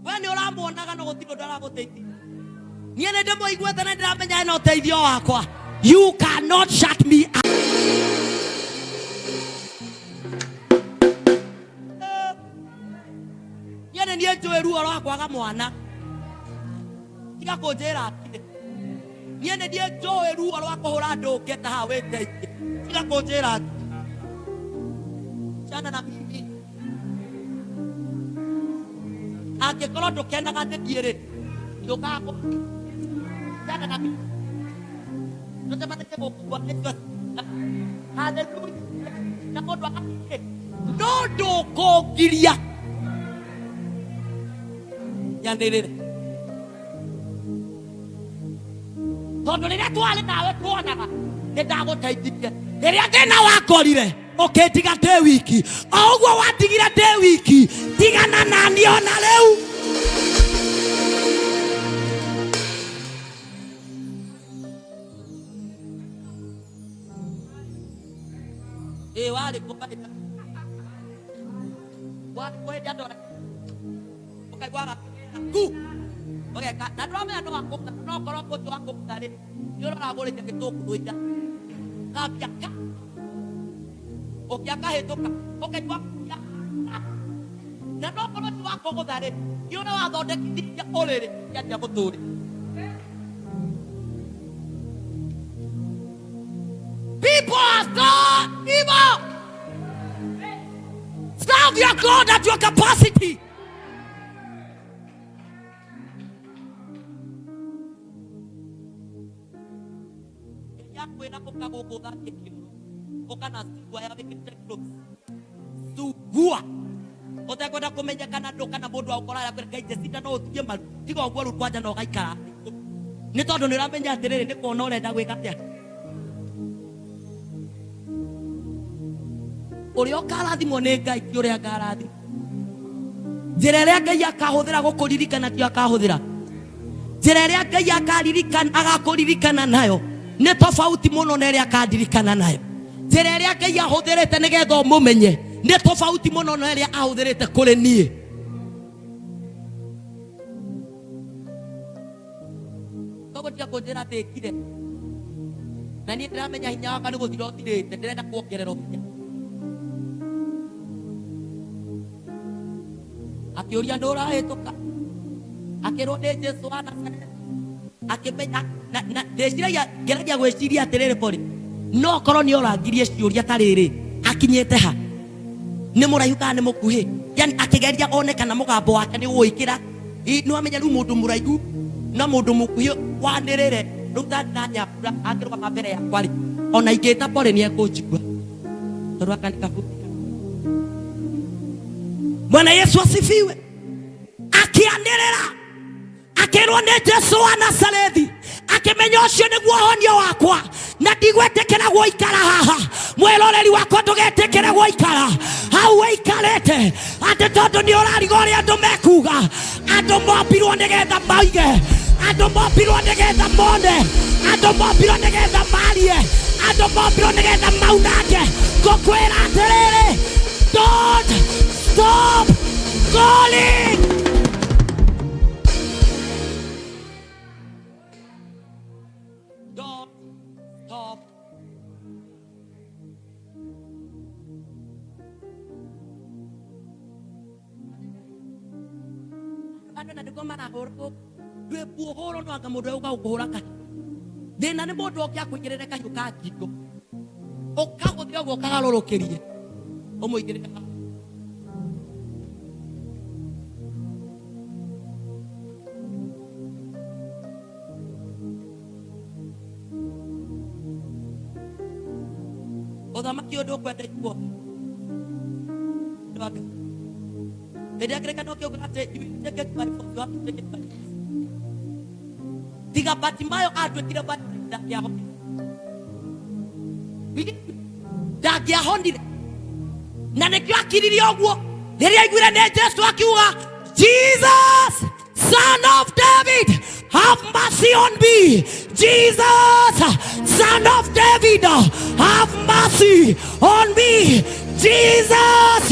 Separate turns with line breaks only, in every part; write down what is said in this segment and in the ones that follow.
We nĩ ũramuonaga no gũtirĩ ũndũ aragũteithia. Niĩ nĩ ndĩmũiguĩte na ndĩramenya ena ũteithio wakwa. You cannot shut me up. Niĩ nĩ niĩ njũĩ ruo rwa kwaga mwana. Tiga kũnjĩra atĩrĩ. Niĩ nĩ niĩ njũĩ ruo rwa kũhũra ndũnge ta haha wĩteithie. Tiga kũnjĩra atĩrĩ. Chana na mimi. Angĩkorwo ndũkenaga nĩ niĩ rĩ, ndiũkaga kũ Chana na mimi. Tũcemanagie gũkũ kwa nĩcio. Hallelujah. Na mũndũ agathiĩ. No ndũkũngiria nyanĩrĩre. Tondũ rĩrĩa twarĩ nawe tuonaga nĩ ndagũteithirie. Rĩrĩa thĩna wakorire ũkĩndiga ndĩ wiki, o ũguo wandigire ndĩ wiki, tigana na niĩ ona rĩu. Ĩ warĩ kũ warĩ kũ hĩndĩ andũ ũkaiguaga ku ũgeka na ndũramenya no akũgũtha no korwo kũndũ akũgũtha rĩ nĩ ũroragũrĩte gĩtũngũrũ ira kambia ka ũngĩ akahĩtũka ũkaigua ya na no korwo ti wakũgũtha rĩ nĩ ũrĩa wathondekithirie ũrĩrĩ kĩanjia gũtũrĩ. People are so evil. Serve your God at your capacity. Yakwĩra ũka gũkũ ũthambie kĩoro, ũka na cungwa ya wĩkĩrĩte gloves. Cungwa. Ũtekwenda kũmenyekana ndũ kana mũndũ agũkora akwĩra Ngai Jacinda no ũturie maru. Tiga ũguo rĩu kwanja no ũgaikara thĩ. Nĩ tondũ nĩ ũramenya atĩrĩrĩ nĩ kuona ũrenda gwĩka atĩa. Ũrĩa ũkarathimwo nĩ Ngai ti ũrĩa ngarathimwo. Njĩra ĩrĩa Ngai akahũthĩra gũkũririkana ti akahũthĩra. Njĩra ĩrĩa Ngai akaririkana agakũririkana nayo nĩ tofauti mũno na ĩrĩa akandirikana nayo. Njĩra ĩrĩa Ngai ahũthĩrĩte nĩgetha ũmũmenye nĩ tofauti mũno na ĩrĩa ahũthĩrĩte kũrĩ niĩ. Koguo tiga kũnjĩra atĩ ngire. Na niĩ ndĩramenya hinya wakwa nĩ gũthira ũthirĩte, ndĩrenda kuongererwo hinya. Akĩũria nũ ũrahĩtũka, akĩrwo nĩ Jesu wa Nazarethi. Akĩmenya na, na ndĩciragia ngeragia gwĩciria atĩrĩrĩ bori no korwo nĩ orangirie ciũria ta rĩrĩ akinyĩte ha nĩ mũraihu kana nĩ mũkuhĩ yani akĩgeria one kana mũgambo wake nĩ ũgwĩkĩra. Nĩ wamenya rĩu mũndũ mũraihu na mũndũ mũkuhĩ wanĩrĩre rĩu ta na nyambura angĩrũgama mbere yakwa rĩ ona ingĩta pore nĩ ekũnjigua tondũ aka nĩ kabuti. Bwana Yesu asifiwe. Akĩanĩrĩra akĩrwo nĩ Jesu wa Nazarethi, akĩmenya ũcio nĩguo ũhonio wakwa na ndigwĩtĩkĩra gũikara haha. Mwĩroreri wakwa ndũgetĩkĩre gũikara hau wĩikarĩte atĩ tondũ nĩ ũrariga ũrĩa andũ mekuga. Andũ mombirwo nĩgetha moige, andũ mombirwo nĩgetha mone, andũ mombirwo nĩgetha marie, andũ mombirwo nĩgetha maunange. Ngũkwĩra atĩrĩrĩ, don't stop calling. Don't stop. Andũ na nĩkuo marahũrwo ndwĩkuũhũrwo no anga mũndũ ũka gũkũhũra kahiũ. Thĩna nĩ mũndũ oke akũigĩrĩre kahiũ ka ngingo ũkagũthia ũguo ũkagarũrũkĩrie ũmũigĩrĩre hau. Ũthamaki ũyũ ndũkwenda ithuothe. Andũ a Ngai. Hĩndĩ ya kĩrĩkanĩro kĩu atĩ you will take it by force, you have to take it by force. Tiga Bartimayo atuĩkire violent ndangĩahonire. Ndangĩahonire. Na nĩkĩo akiririe ũguo rĩrĩa aiguire nĩ Jesu akiuga Jesus Son of David, have mercy on me. Jesus, Son of David, have mercy on me. Jesus,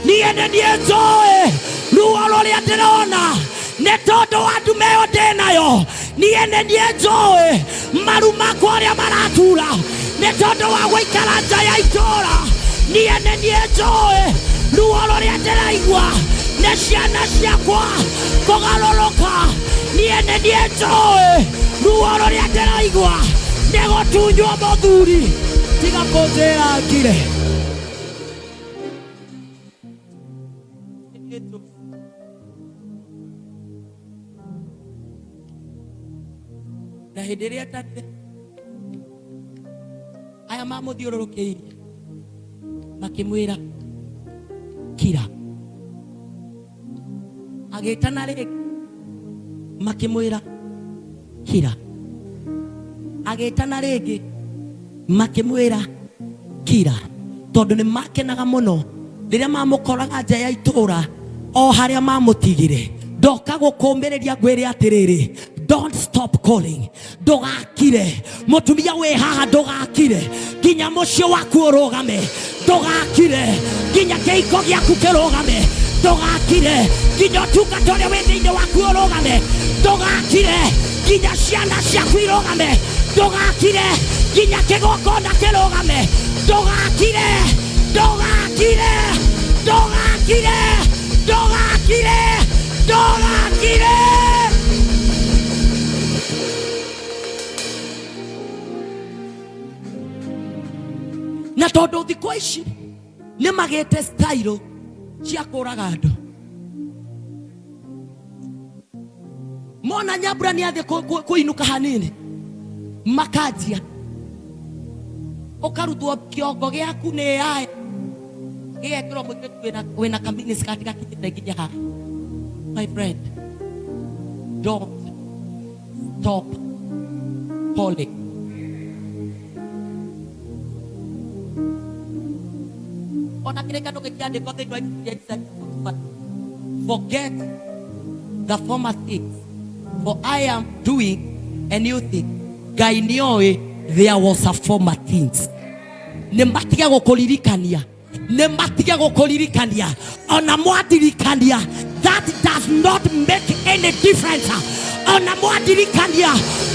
niĩ nĩ niĩ njũĩ ruo rũrĩa ndĩrona. Nĩ tondũ wa ndume ĩyo ndĩ nayo, niĩ nĩ niĩ njũĩ maru makwa ũrĩa maratura. Nĩ tondũ wa gũikara nja ya itũũra, niĩ nĩ niĩ njũĩ ruo rũrĩa ndĩraigua nĩ ciana ciakwa kũgarũrũka. Niĩ nĩ niĩ njũĩ ruo rũrĩa ndĩraigua nĩ gũtunywo mũthuri. Tiga kũnjĩra ngire. Na hĩndĩ ĩrĩa etanire aya mamũthiũrũrũkĩirie, makĩmwĩra kira. Agĩtana rĩngĩ, makĩmwĩra kira. Agĩtana rĩngĩ, makĩmwĩra kira, tondũ nĩ makenaga mũno rĩrĩa mamũkoraga nja ya itũũra o harĩa mamũtigire. Ndoka gũkũmĩrĩria ngwĩre atĩrĩrĩ, don't stop calling. Ndũgakire, mũtumia wĩ haha, ndũgakire nginya mũciĩ waku ũrũgame. Ndũgakire nginya kĩhiko gĩaku kĩrũgame. Ndũgakire nginya ũtungata ũrĩa wĩ thĩinĩ waku ũrũgame. Ndũgakire nginya ciana ciaku irũgame. Ndũgakire nginya kĩgongona kĩrũgame. Ndũgakire, ndũgakire, ndũgakire, ndũgakire, ndũgakire. Na tondũ thikũ ici nĩ magĩte style cia kũraga andũ, mona nyambura nĩ athiĩ kũinũka hanini, makanjia ũkarutwo kĩongo gĩaku nĩ AI, gĩgekĩrwo mũirĩtu wĩna kaminiskirt gakinyĩte nginya haha. My friend, don't stop calling. Ona kĩrĩkanĩro gĩkĩandĩkwo thĩinĩ wa ibuku rĩa Isaiah 45, "Forget the former things, for I am doing a new thing." Ngai nĩoĩ there was a former things. Nĩ matige gũkũririkania, nĩ matige gũkũririkania. Ona mwandirikania, that does not make any difference. Ona mwandirikania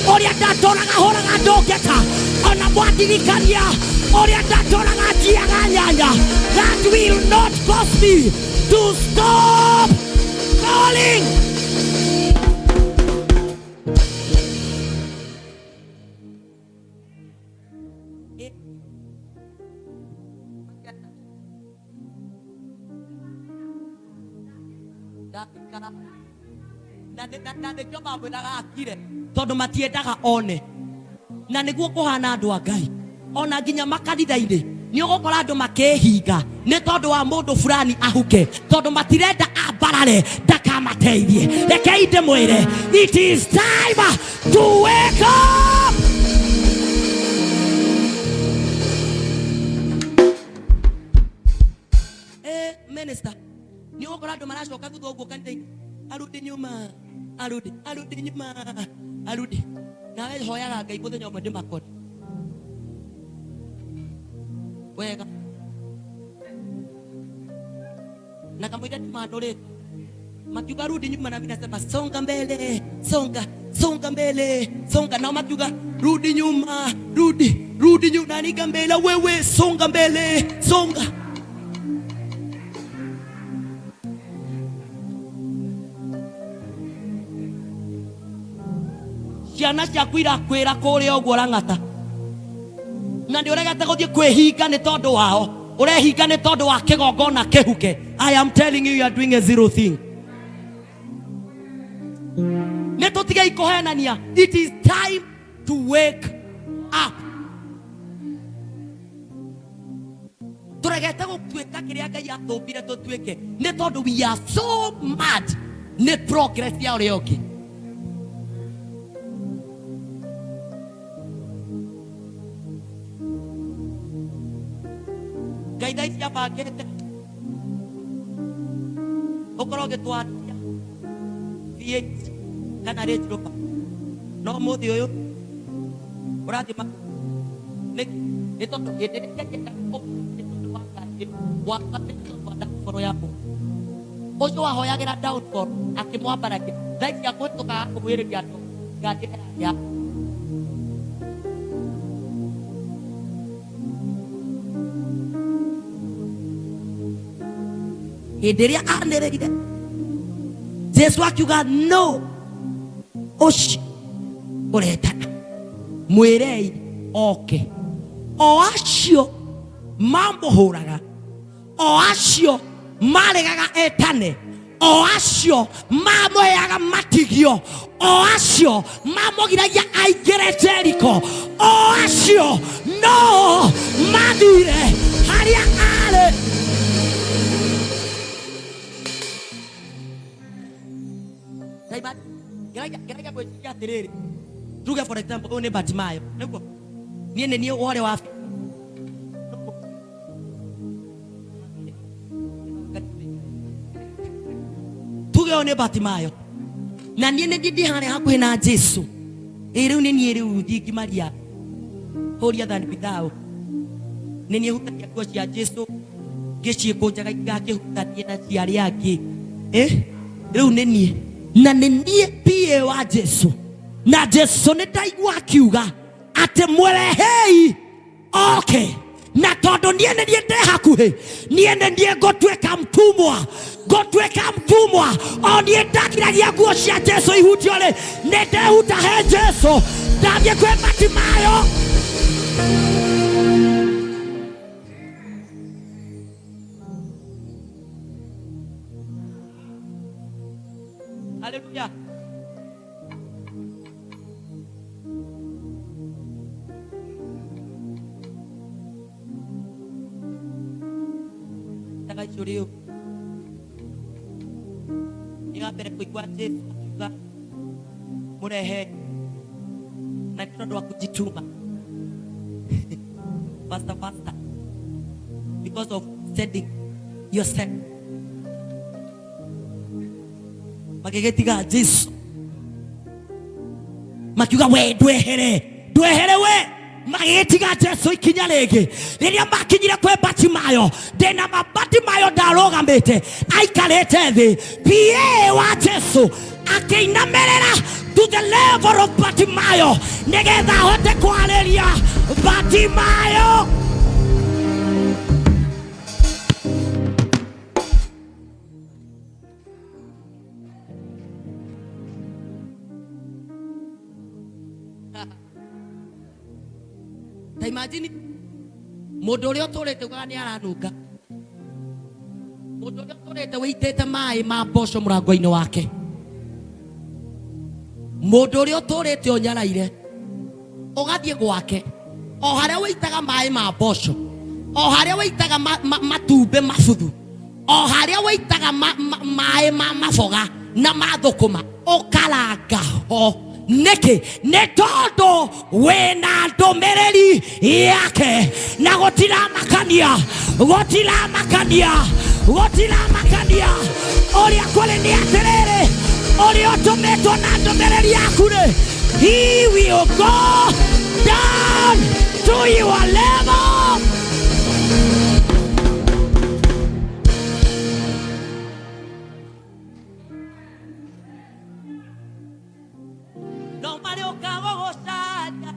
ũrĩa ndatũraga hũraga ndũngeta, ona mwandirikania ũrĩa ndatũraga njiaga nyanya, that will not cause me to stop calling. Ndakĩikara na nĩkĩo mamwĩraga akire, tondũ matiendaga one. Na nĩguo kũhana andũ a Ngai, ona nginya makanitha-inĩ nĩ ũgũkora andũ makĩhinga nĩ tondũ wa mũndũ fulani ahuke, tondũ matirenda ambarare ndakamateithie. Rekei ndĩmwĩre, it is time to wake up. Minister, nĩ ũgũkora andũ maracoka thutha ũguo kanitha-inĩ, arudi nyuma, arudi, arudi nyuma, arudi. Nawe hoyaga Ngai mũthenya ũmwe ndĩmakore wega na kamũira ndĩmanũrĩte makiuga rudi nyuma, na mimi nasema songa mbele, songa, songa mbele, songa. Nao makiuga rudi nyuma, rudi, rudi nyuma, na nikambela wewe, songa mbele, songa. Ciana ciaku irakwĩra kũrĩa ũguo rang'ata, na nĩ ũregete gũthiĩ kwĩhinga nĩ tondũ wao, ũrehinga nĩ tondũ wa kĩgongona kĩhuke. I am telling you, you are doing a zero thing. Nĩ tũtigei kũhenania. It is time to wake up. Tũregete gũtuĩka kĩrĩa Ngai atũmbire tũtuĩke nĩ tondũ we are so mad nĩ progress ya ũrĩa ũngĩ. Ngai thaa ici abangĩte ũkorwo ũgĩtwarithia V8 kana Range Rover, no ũmũthĩ ũyũ ũrathiĩ nĩkĩ? Nĩ tondũ hĩndĩ ĩrĩa Ngai endaga ũkĩte nĩ tondũ wa ngari ĩyo, wabatĩte tondũ wa ndakũboro ya mũndũ. Ũcio wahoyagĩra downfall akĩmwambararia. Thaa ici akũhĩtũka akũmwĩrĩria andũ ngari ya. Hĩndĩ ĩrĩa anĩrĩire Jesu akiuga no ũcio ũretana mwĩrei oke. O acio mamũhũraga, o acio maregaga etane, o acio mamũheaga matigio, o acio mamũgiragia aingĩre Jeriko, o acio no mathire harĩa arĩ. Ngeragia gwĩciria atĩrĩrĩ, tuge for example ũyũ nĩ Bartimayo, nĩguo niĩ nĩ niĩ wore wa tuge ũyũ nĩ Bartimayo na niĩ nĩ niĩ ndĩ harĩa hakuhĩ na Jesu, ĩ rĩu nĩ niĩ rĩu thiĩ ngimaria holier than thou, nĩ niĩ hutagia nguo cia Jesu ngĩciĩkũnjaga itigakĩhutanie na cia arĩa angĩ. Rĩu nĩ niĩ na nĩ niĩ PA wa Jesu, na Jesu nĩ ndaigua akiuga atĩ mwĩrehei oke, na tondũ niĩ nĩ niĩ ndĩ hakuhĩ, niĩ nĩ niĩ ngũtuĩka mtumwa, ngũtuĩka mtumwa. O niĩ ndagiragia nguo cia Jesu ihutio rĩ, nĩ ndehuta he Jesu, ndathiĩ kwĩ Bartimayo. Haleluya. Taka icio nĩ wa mbere kũigua Jesu akiuga mũrehe, na nĩ tondũ wa kujituma faster faster because of sending yourself magĩgĩtiga Jesu makiuga we ndwehere, ndwehere we. Magĩgĩtiga Jesu ikinya rĩngĩ. Rĩrĩa makinyire kwĩ Bartimayo, ndĩna ma Bartimayo ndarũgamĩte aikarĩte thĩ. PA wa Jesu akĩinamĩrĩra to the level of Bartimayo nĩgetha ahote kwarĩria Bartimayo. Ta imagine mũndũ ũrĩa ũtũrĩte ugaga nĩ aranunga, mũndũ ũrĩa ũtũrĩte wĩitĩte maĩ ma mboco mũrango-inĩ wake, mũndũ ũrĩa ũtũrĩte ũnyaraire ũgathiĩ gwake o harĩa wĩitaga maĩ ma mboco, o harĩa wĩitaga matumbĩ mabuthu, o harĩa wĩitaga maĩ ma maboga na ma thũkũma, ũkaranga ho nĩkĩ? Nĩ tondũ wĩna ndũmĩrĩri yake na gũtiramakania, gũtiramakania, gũtiramakania ũrĩa kũrĩ. Nĩ atĩrĩrĩ, ũrĩa ũtũmĩtwo na ndũmĩrĩri yaku rĩ, he will go down to your level. No marĩũka gũgũcaria.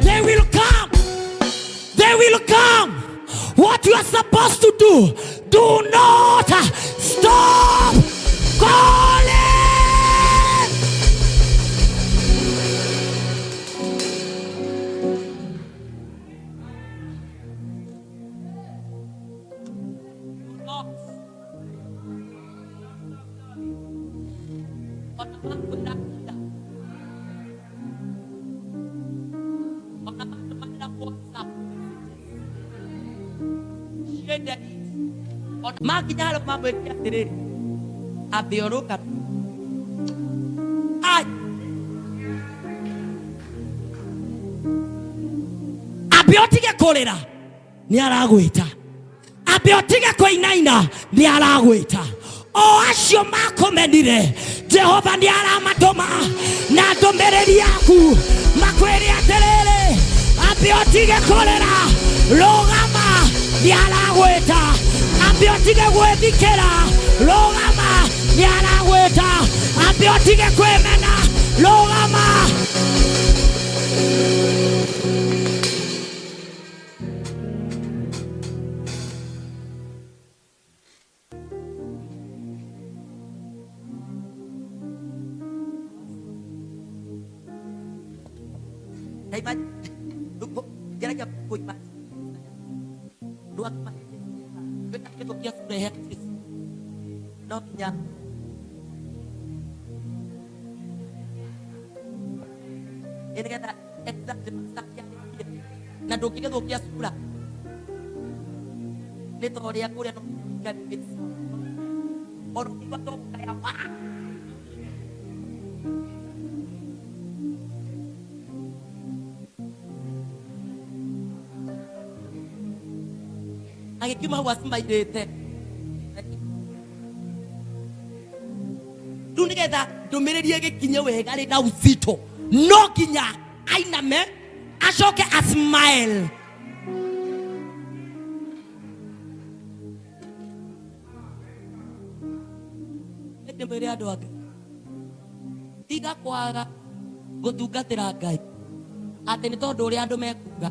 They will come. They will come. What you are supposed to do, do not stop calling. Do not. Ona makwĩra nda. Ona matũmanĩra WhatsApp messages. Ciende. Ona makinya harĩa mamwĩrire atĩrĩrĩ, ambe ũrũgame. Ai. Ambe ũtige kũrĩra, nĩ aragwĩta. Ambe ũtige kũinaina, nĩ aragwĩta. O acio makũmenire, Jehova nĩ aramatũma na ndũmĩrĩri yaku makwĩre atĩrĩrĩ, ambe ũtige kũrĩra, rũgama, nĩ aragwĩta. Ambe ũtige gwĩthikĩra, rũgama, nĩ aragwĩta. Ambe ũtige kwĩmena, rũgama. Geragia kũima ndwakĩtũkia kũrehe no nginya ĩ nĩgetha exactly na ndũngĩgĩthũkia sura nĩ ta ũrĩa kũrĩa no ona ũkĩigua to gũkaya wa agĩkiuma hau acimairĩte. Rĩu nĩgetha ndũmĩrĩri ĩgĩkinye wega rĩ na uzito, no nginya ainame acoke a smile. Ndĩmwĩre andũ a Ngai, tiga kwaga gũtungatĩra Ngai atĩ nĩ tondũ ũrĩa andũ mekuga.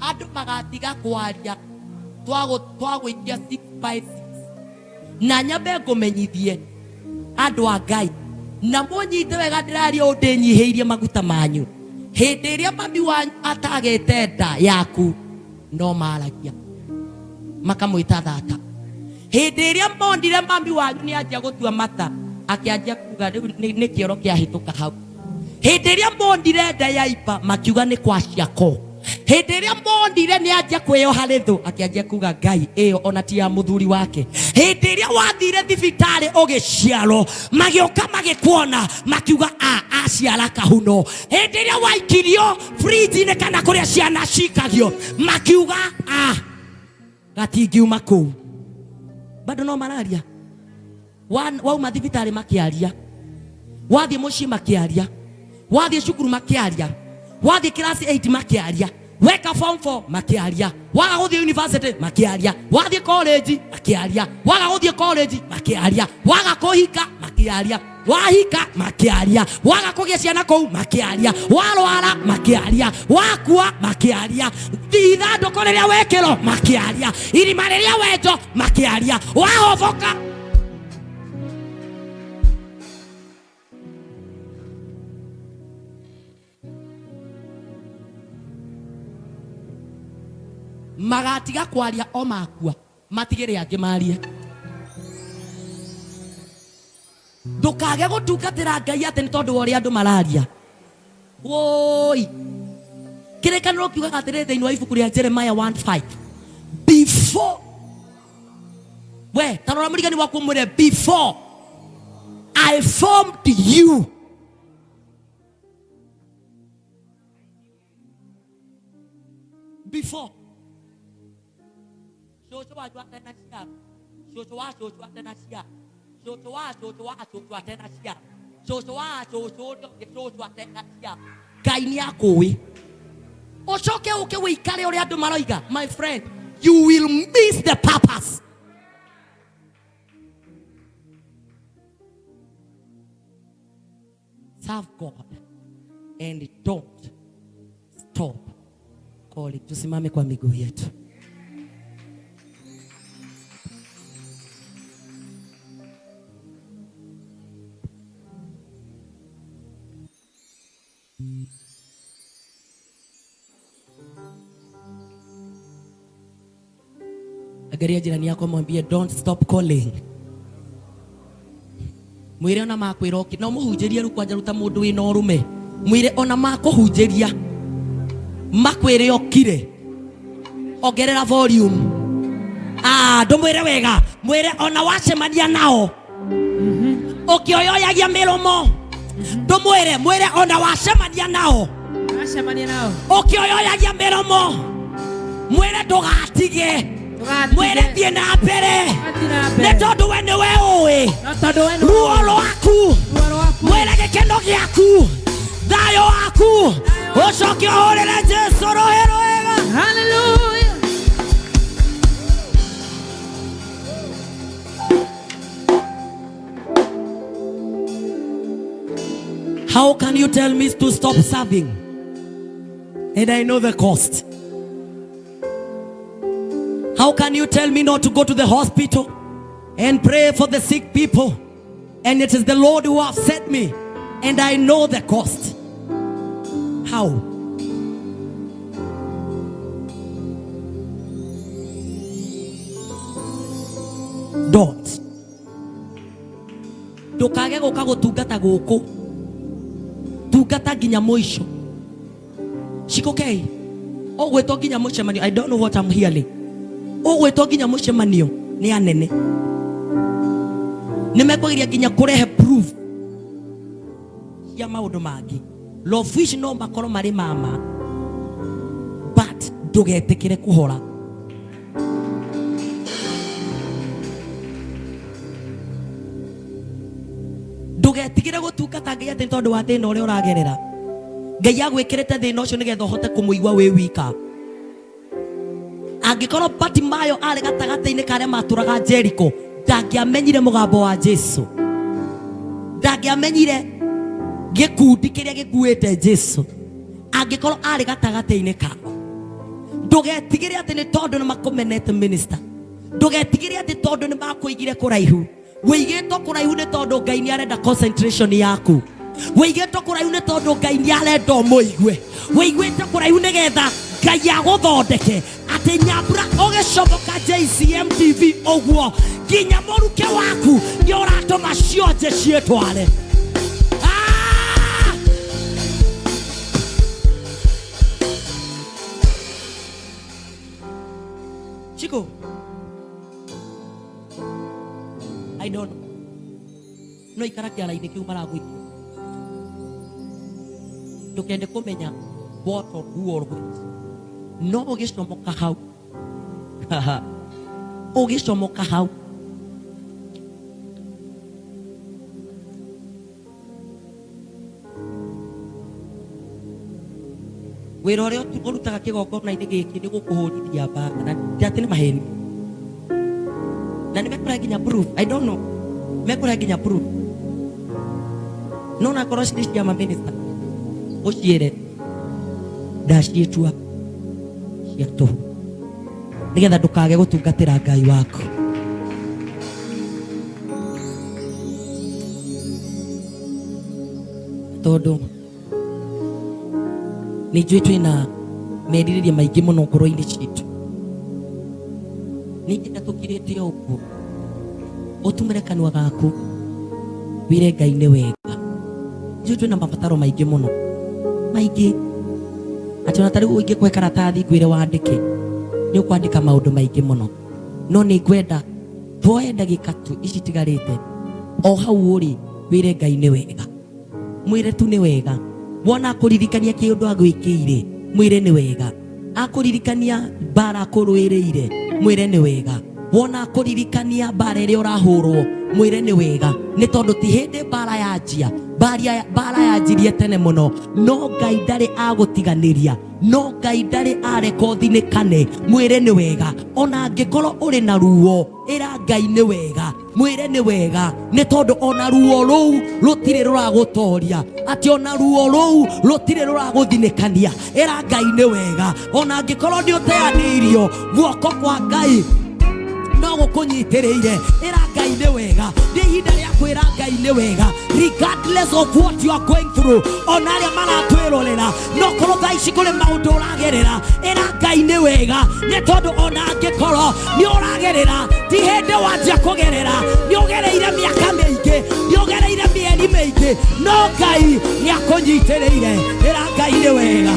Andũ magatiga kwaria twagũikia 6 by 6. Na nyambe ngũmenyithie andũ a Ngai, na mũnyite wega, ndĩraria ũũ ndĩnyihĩirie maguta manyu. Hĩndĩ ĩrĩa mami wanyu atagĩte nda yaku, no maragia makamwĩta thata. Hĩndĩ ĩrĩa monire mami wanyu nĩ anjia gũtua mata, akĩanjia kuga rĩu nĩ kĩoro kĩahĩtũka hau. Hĩndĩ ĩrĩa monire nda yaimba, makiuga nĩ kwa ciako. Hĩndĩ ĩrĩa monire nĩ anjia kwĩyoha rĩthũ, akĩanjia kuga Ngai ĩyo ona ti ya mũthuri wake. Hĩndĩ ĩrĩa wathire thibitarĩ ũgĩciarwo, magĩũka magĩkuona, makiuga a aciara kahuno. Hĩndĩ ĩrĩa waikirio fridge-inĩ kana kũrĩa ciana cikagio, makiuga a gatingiuma kũu. Bado no mararia. Wauma thibitarĩ makĩaria, wathiĩ mũciĩ makĩaria, wathiĩ cukuru makĩaria, wathiĩ class 8 makĩaria, weka form 4 makĩaria, waga gũthiĩ university makĩaria, wathiĩ college makĩaria, waga gũthiĩ college makĩaria, waga kũhika makĩaria, wahika makĩaria, waga kũgĩa ciana kũu makĩaria, warwara makĩaria, wakua makĩaria, ithandũkũ rĩrĩa wekĩrwo makĩaria, irima rĩrĩa wenjwo makĩaria, wahoboka. Magatiga kwaria o makua, matigĩre angĩ marie. Ndũkage gũtungatĩra Ngai atĩ nĩ tondũ wa ũrĩa andũ mararia. Woi, kĩrĩkanĩro kiugaga atĩrĩrĩ thĩinĩ wa ibuku rĩa Jeremiah 1:5, before we, ta rora mũrigani waku ũmwĩre, before I formed you. Before cũcũ wanyu atenaciarwo, cũcũ wa cũcũ atenaciarwo, cũcũ wa cũcũ wa cũcũ atenaciarwo, cũcũ wa cũcũ ũrĩa ũngĩ cũcũ atenaciarwo, Ngai nĩ akũĩ. Ũcoke ũke wĩikare ũrĩa andũ maroiga, my friend, you will miss the purpose. Serve God and don't stop calling. Tusimame kwa miguu yetu. Angalia jirani yako mwambie, don't stop calling. Mwire ona makwira ũki no mũhunjĩrie rĩu kwanja ruta mũndũ wĩna ũrũme, mwire ona makũhunjĩria makwĩre ũkire, ongerera volume. Ah, ndũmwĩre wega, mwĩre ona wacemania nao ũkĩoyoyagia mĩromo, ndũmwĩre, mwĩre ona wacemania nao
Wacemania nao
ũkĩoyoyagia mĩromo, mwĩre ndũgatige. Mwĩre thiĩ na mbere, nĩ tondũ we nĩwe ũĩ ruo rwaku. Mwĩre gĩkeno gĩaku, thayũ waku, ũcoke ũhũrĩre Jesu rũhĩ rwega.
Hallelujah.
How can you tell me to stop serving? And I know the cost. How can you tell me not to go to the hospital and pray for the sick people? And it is the Lord who have sent me, and I know the cost. How? Don't. Ndũkage gũka gũtungata gũkũ, tungata nginya mũico. Shikokei ũgwĩtwo nginya mũcemanio. I don't know what I'm hearing. Ũgwĩtwo nginya mũcemanio nĩ anene, nĩ mekũgeria nginya kũrehe proof cia maũndũ mangĩ love which no makorwo marĩ mama, but ndũgetĩkĩre kũhora. Ndũgetigĩre gũtungata Ngai atĩ nĩ tondũ wa thĩna ũrĩa ũragerera. Ngai agwĩkĩrĩte thĩna ũcio nĩgetha ũhote kũmũigua wĩ wika. Angĩkorwo Batimayo arĩ gatagatĩ-inĩ ka arĩa matũraga Jericho, ndangĩamenyire mũgambo wa Jesu, ndangĩamenyire gĩkundi kĩrĩa gĩkuĩte Jesu angĩkorwo arĩ gatagatĩ-inĩ kao. Ndũgetigĩre atĩ nĩ tondũ nĩ makũmenete minister, ndũgetigĩre atĩ tondũ nĩ makũigire kũraihu. Wĩigĩtwo kũraihu nĩ tondũ Ngai nĩ arenda concentration yaku. Wĩigĩtwo kũraihu nĩ tondũ Ngai nĩ arenda ũmũigue. Wĩiguĩte kũraihu nĩgetha Ngai agũthondeke atĩ nyambura ũgĩcomoka JCM TV ũguo nginya mũruke waku nĩ ũratũma cionje ciĩtware. Ah! Chico, I don't know. No ikara kĩara-inĩ kĩu maragũikia, ndũkende kũmenya what or who or what, no ũgĩcomoka hau, ũgĩcomoka hau, wĩra ũrĩa ũrutaga kĩgongona-inĩ gĩkĩ nĩ gũkũhũrithia mbara, na ti atĩ nĩ maheni, na nĩ mekũrehe nginya proof. I don't know, mekũrehe nginya proof, no nakorwo cirĩ cia maminista, ũciĩre ndaciĩtua cia tũhũ nĩgetha ndũkage gũtungatĩra Ngai waku. Tondũ nĩ njũĩ twĩna merirĩria maingĩ mũno ngoro-inĩ citũ, nĩ ingĩenda tũkirĩte o ũguo ũtumĩre kanua gaku wĩre Ngai nĩ wega. Njũĩ twĩna mabataro maingĩ mũno, maingĩ, atĩ ona ta rĩu ingĩkũhe karatathi ngwĩre wandĩke, nĩ ũkwandĩka maũndũ maingĩ mũno, no nĩ ngwenda tuoe ndagĩka tu ici tigarĩte o hau ũrĩ wĩre Ngai nĩ wega. Mwĩre tu nĩ wega. Wona akũririkania kĩũndũ agwĩkĩire, mwĩre nĩ wega. Akũririkania mbara akũrũĩrĩire, mwĩre nĩ wega. Wona akũririkania mbara ĩrĩa ũrahũrwo, mwĩre nĩ wega, nĩ tondũ ti hĩndĩ mbara yanjia. Mbara yanjirie tene mũno, no Ngai ndarĩ agũtiganĩria, no Ngai ndarĩ areka ũthinĩkane. Mwĩre nĩ wega. Ona angĩkorwo ũrĩ na ruo, ĩra Ngai nĩ wega, mwĩre nĩ wega, nĩ tondũ ona ruo rũu rũtirĩ rũragũtoria, atĩ ona ruo rũu rũtirĩ rũragũthinĩkania. Ĩra Ngai nĩ wega. Ona angĩkorwo nĩ ũteanĩirio, guoko kwa Ngai no gũkũnyitĩrĩire. Ĩra Ngai nĩ wega. Nĩ ihinda rĩa kwĩra Ngai nĩ wega regardless of what you are going through. Ona arĩa maratwĩrorera, no korwo thaa ici kũrĩ maũndũ ũragerera, ĩra Ngai nĩ wega, nĩ tondũ ona angĩkorwo nĩ ũragerera, ti hĩndĩ wanjia kũgerera, nĩ ũgereire mĩaka mĩingĩ, nĩ ũgereire mĩeri mĩingĩ, no Ngai nĩ akũnyitĩrĩire. Ĩra Ngai nĩ wega.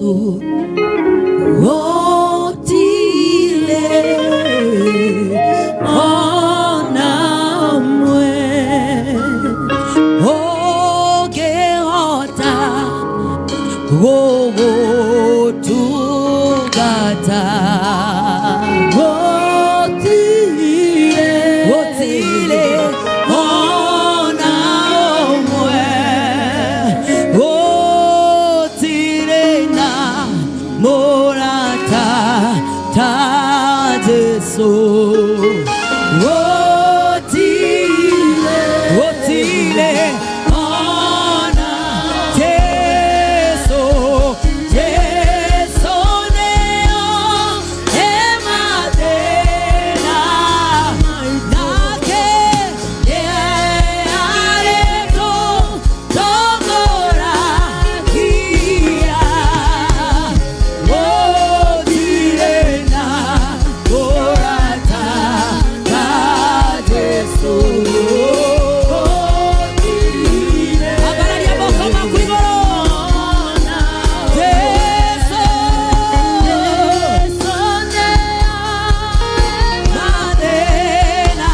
Jesu gũtirĩ ona ũmwe ũngĩhota gũgũtungata. Gũtirĩ ona ũmwe, gũtirĩ na mũrata ta Jesu. Gũtirĩ, gũtirĩ ona Jesu, Jesu nĩo emathĩna nake nĩarĩtũtongoragia. Gũtirĩ na mũrata ta Jesu. Ambararia moko maku igũrũ. Jesu, mathĩna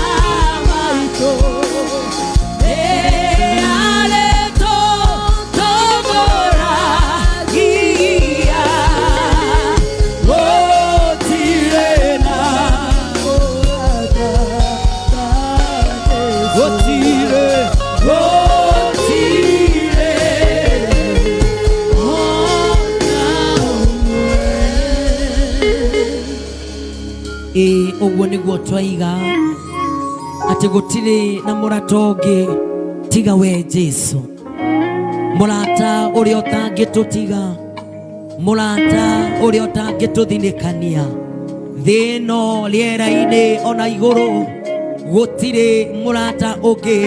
maitũ nĩarĩtũtongoragia. Gũtirĩ na gũtirĩ, gũtirĩ ona ũmwe. Ĩĩ, ũguo nĩguo twaiga atĩ gũtirĩ na mũrata ũngĩ tiga we Jesu, mũrata ũrĩa ũtangĩtũtiga, mũrata ũrĩa ũtangĩtũthinĩkania thĩ ĩno, rĩera-inĩ ona igũrũ. Gũtirĩ mũrata ũngĩ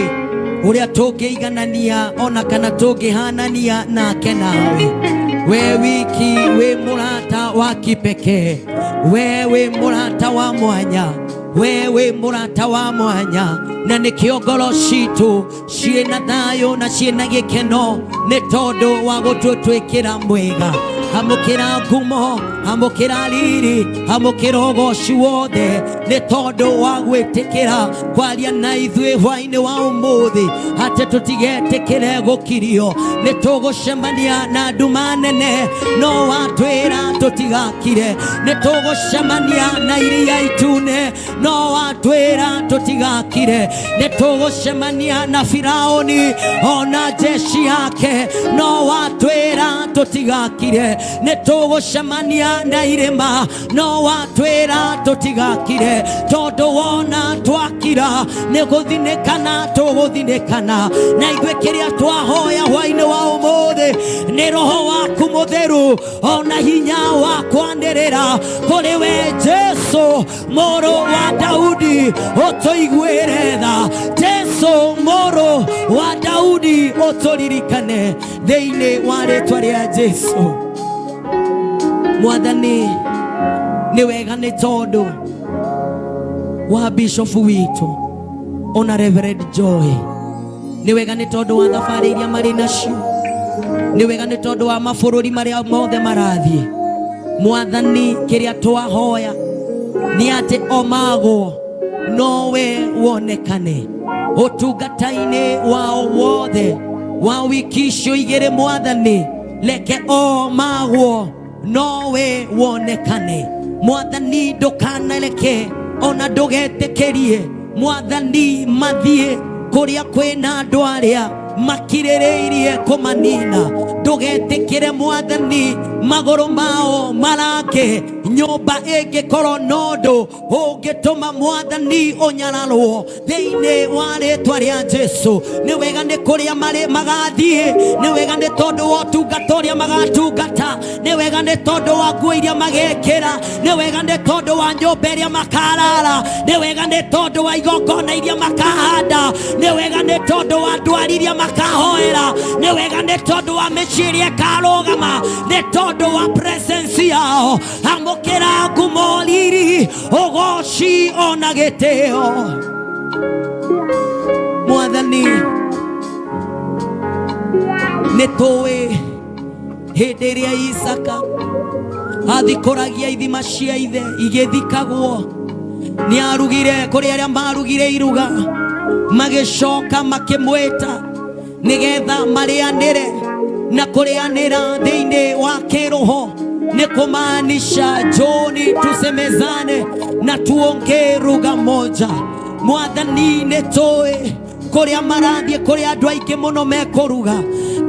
ũrĩa tũngĩiganania ona kana tũngĩhanania nake. Nawe we wiki wĩ mũrata wa kipekee, we wĩ mũrata wa mwanya, we wĩ mũrata wa mwanya, na nĩkĩo ngoro citũ ciĩna thayũ na ciĩna gĩkeno nĩ tondũ wa gũtũtwĩkĩra mwega. Amũkĩra ngumo, amũkĩra riri, amũkĩra ũgoci wothe nĩ tondũ wa gwĩtĩkĩra kwaria na ithuĩ hwainĩ wa ũmũthĩ, atĩ tũtigetĩkĩre gũkirio. Nĩ tũgũcemania na nduma nene, no watwĩra tũtigakire. Nĩ tũgũcemania na iria itune, no watwĩra tũtigakire. Nĩ tũgũcemania na Firaũni ona jeshi yake, no watwĩra tũtigakire. Nĩ tũgũcemania na irĩma, no watwĩra tũtigakire, tondũ wona twakira nĩ gũthinĩkana tũgũthinĩkana. Na ithuĩ kĩrĩa twahoya hwainĩ wa ũmũthĩ nĩ roho waku mũtheru ona hinya wa kwanĩrĩra kũrĩ we Jesu mũrũ wa Daudi, ũtũiguĩre tha. Jesu mũrũ wa Daudi, ũtũririkane thĩinĩ wa rĩtwa rĩa Jesu. Mwathani, nĩ wega nĩ tondũ wa bishofu witũ ona Reverend Joy. Nĩ wega nĩ tondũ wa thabarĩ iria marĩ nacio. Nĩ wega nĩ tondũ wa mabũrũri marĩa mothe marathiĩ. Mwathani, kĩrĩa twahoya nĩ atĩ o magwo nowe wonekane ũtungata-inĩ wao wothe wa wiki icio igĩrĩ. Mwathani, reke o magwo nowe wonekane. Mwathani, ndũkanareke ona ndũgetĩkĩrie, Mwathani, mathiĩ kũrĩa kwĩna andũ arĩa makirĩrĩirie kũmanina. Ndũgetĩkĩre, Mwathani, magũrũ mao marange nyũmba ĩngĩkorwo na ũndũ ũngĩtũma, Mwathani, ũnyararwo thĩinĩ wa rĩtwa rĩa Jesu. Nĩ wega nĩ kũrĩa marĩ magathiĩ, nĩ wega nĩ tondũ wa ũtungata ũrĩa magatungata, nĩ wega nĩ tondũ wa nguo iria magekĩra, nĩ wega nĩ tondũ wa nyũmba ĩrĩa makarara, nĩ wega nĩ tondũ wa igongona iria makahanda, nĩ wega nĩ tondũ wa ndwari iria makahoera, nĩ wega nĩ tondũ wa mĩciĩ ĩrĩa ĩkarũgama nĩ tondũ wa presence yao. Amũkĩra ngumo, riri, ũgoci ona gĩtĩo. Mwathani, nĩ tũĩ Hĩndĩ ĩrĩa Isaka athikũragia ithima cia ithe igĩthikagwo, nĩ arugire kũrĩ arĩa marugire iruga, magĩcoka makĩmwĩta nĩgetha marĩanĩre. Na kũrĩanĩra thĩinĩ wa kĩroho nĩ kumaanisha njoni tusemezane na tuongee lugha moja. Mwathani, nĩ tũĩ kũrĩa marathiĩ, kũrĩa andũ aingĩ mũno mekũruga,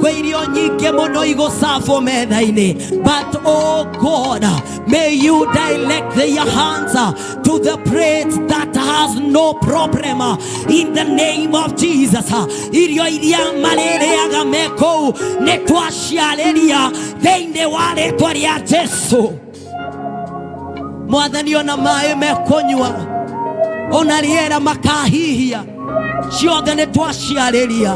kwĩ irio nyingĩ mũno igũcabwo metha-inĩ, but oh God, may you direct their hands to the plate that has no problem, in the name of Jesus. Irio iria marĩrĩaga me kũu nĩ twaciarĩria thĩinĩ wa rĩtwa rĩa Jesu. Mwathani, ona maĩ mekũnyua, ona rĩera makahihia, ciothe nĩ twaciarĩria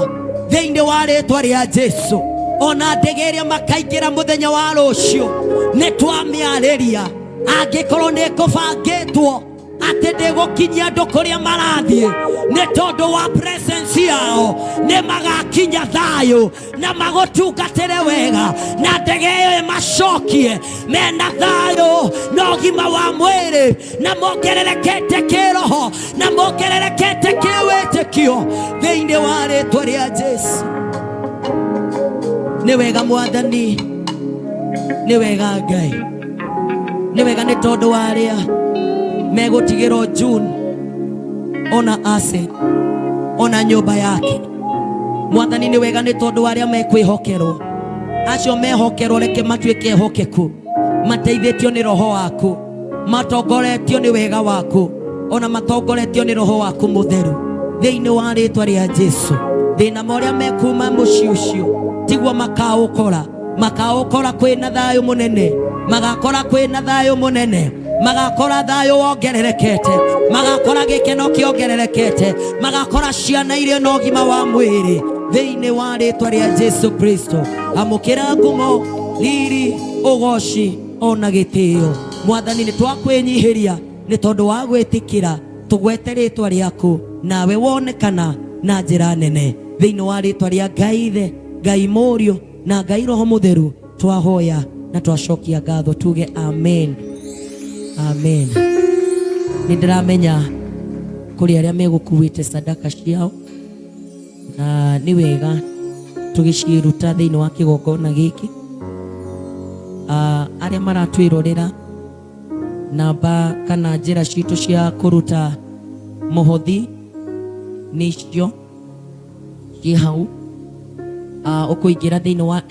thĩinĩ wa rĩtwa rĩa Jesu. Ona ndege ĩrĩa makaingĩra mũthenya wa rũciũ nĩ twamĩarĩria, angĩkorwo nĩ kũbangĩtwo atĩ ndĩgũkinyia andũ kũrĩa marathiĩ, nĩ tondũ wa presence yao nĩ magakinya thayũ na magũtungatĩre wega, na ndege ĩyo ĩmacokie mena thayũ na ũgima wa mwĩrĩ, na mongererekete kĩroho, na mongererekete kĩwĩtĩkio thĩinĩ wa rĩtwa rĩa Jesu. Nĩ wega Mwathani, nĩ wega Ngai, nĩ wega, nĩ tondũ wa arĩa megũtigĩrwo June ona ase ona nyũmba yake. Mwathani, nĩ wega, nĩ tondũ wa arĩa mekwĩhokerwo. Acio mehokerwo, reke matuĩke ehokeku, mateithĩtio nĩ roho waku, matongoretio nĩ wega waku, ona matongoretio nĩ roho waku mũtheru, thĩinĩ wa rĩtwa rĩa Jesu. Thĩna ma ũrĩa mekuma mũciĩ ũcio tiguo makaũkora, makaũkora kwĩna thayũ mũnene, magakora kwĩna thayũ mũnene, magakora thayũ wongererekete, magakora gĩkeno kĩongererekete, magakora ciana irĩ na ũgima wa mwĩrĩ, thĩinĩ wa rĩtwa rĩa Jesu Kristo. Amũkĩra ngumo, riri, ũgoci ona gĩtĩo. Mwathani, nĩ twakwĩnyihĩria nĩ tondũ wa gwĩtĩkĩra tũgwete rĩtwa rĩaku, nawe wonekana na njĩra nene, thĩinĩ wa rĩtwa rĩa Ngai Ithe, Ngai Mũriũ na Ngai Roho Mũtheru twahoya na twacokia ngatho. Tuge amen, amen. Nĩ ndĩramenya kũrĩ arĩa megũkuĩte sadaka ciao, na nĩ wega tũgĩciruta thĩinĩ wa kĩgongona gĩkĩ. Arĩa maratwĩrorera, namba kana njĩra citũ cia kũruta mũhothi nĩ icio ciĩ hau. Ũkũingĩra thĩinĩ wa